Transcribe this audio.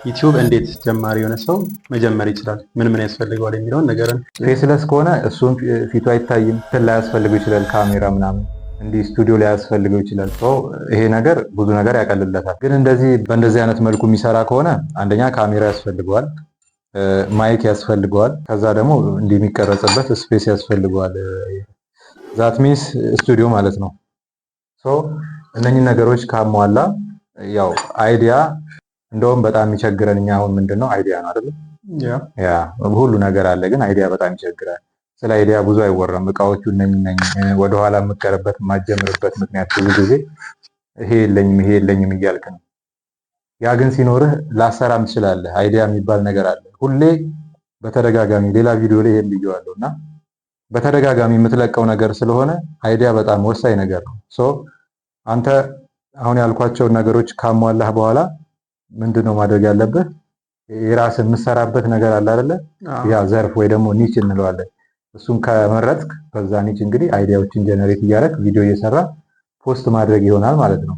ዩቲዩብ እንዴት ጀማሪ የሆነ ሰው መጀመር ይችላል? ምን ምን ያስፈልገዋል የሚለውን ነገርን። Faceless ከሆነ እሱም ፊቱ አይታይም። እንትን ላያስፈልገው ይችላል፣ ካሜራ ምናምን እንዲህ ስቱዲዮ ላያስፈልገው ይችላል። So ይሄ ነገር ብዙ ነገር ያቀልለታል። ግን እንደዚህ በእንደዚህ አይነት መልኩ የሚሰራ ከሆነ አንደኛ ካሜራ ያስፈልገዋል፣ mic ያስፈልገዋል። ከዛ ደግሞ እንዲህ የሚቀረጽበት space ያስፈልገዋል። That means ስቱዲዮ ማለት ነው። So እነኚህ ነገሮች ካሟላ ያው idea እንደውም በጣም የሚቸግረን እኛ አሁን ምንድነው idea ነው አይደል? Yeah፣ ሁሉ ነገር አለ፣ ግን idea በጣም ይቸግራል። ስለ idea ብዙ አይወራም። እቃዎቹ እነኝ ነኝ፣ ወደኋላ የምቀርበት የማጀምርበት ምክንያት ብዙ ጊዜ ይሄ የለኝም፣ ይሄ የለኝም እያልክ ነው። ያ ግን ሲኖርህ ላሰራም ትችላለህ። Idea የሚባል ነገር አለ። ሁሌ በተደጋጋሚ ሌላ ቪዲዮ ላይ ይሄን ብዬዋለሁ እና በተደጋጋሚ የምትለቀው ነገር ስለሆነ idea በጣም ወሳኝ ነገር ነው። So አንተ አሁን ያልኳቸውን ነገሮች ካሟላህ በኋላ ምንድነው ማድረግ ያለብህ? የራስህ የምትሰራበት ነገር አለ አይደለ? ያ ዘርፍ ወይ ደግሞ niche እንለዋለን። እሱን ከመረጥክ በዛ niche እንግዲህ idea ዎችን generate እያደረግ ቪዲዮ እየሰራ post ማድረግ ይሆናል ማለት ነው።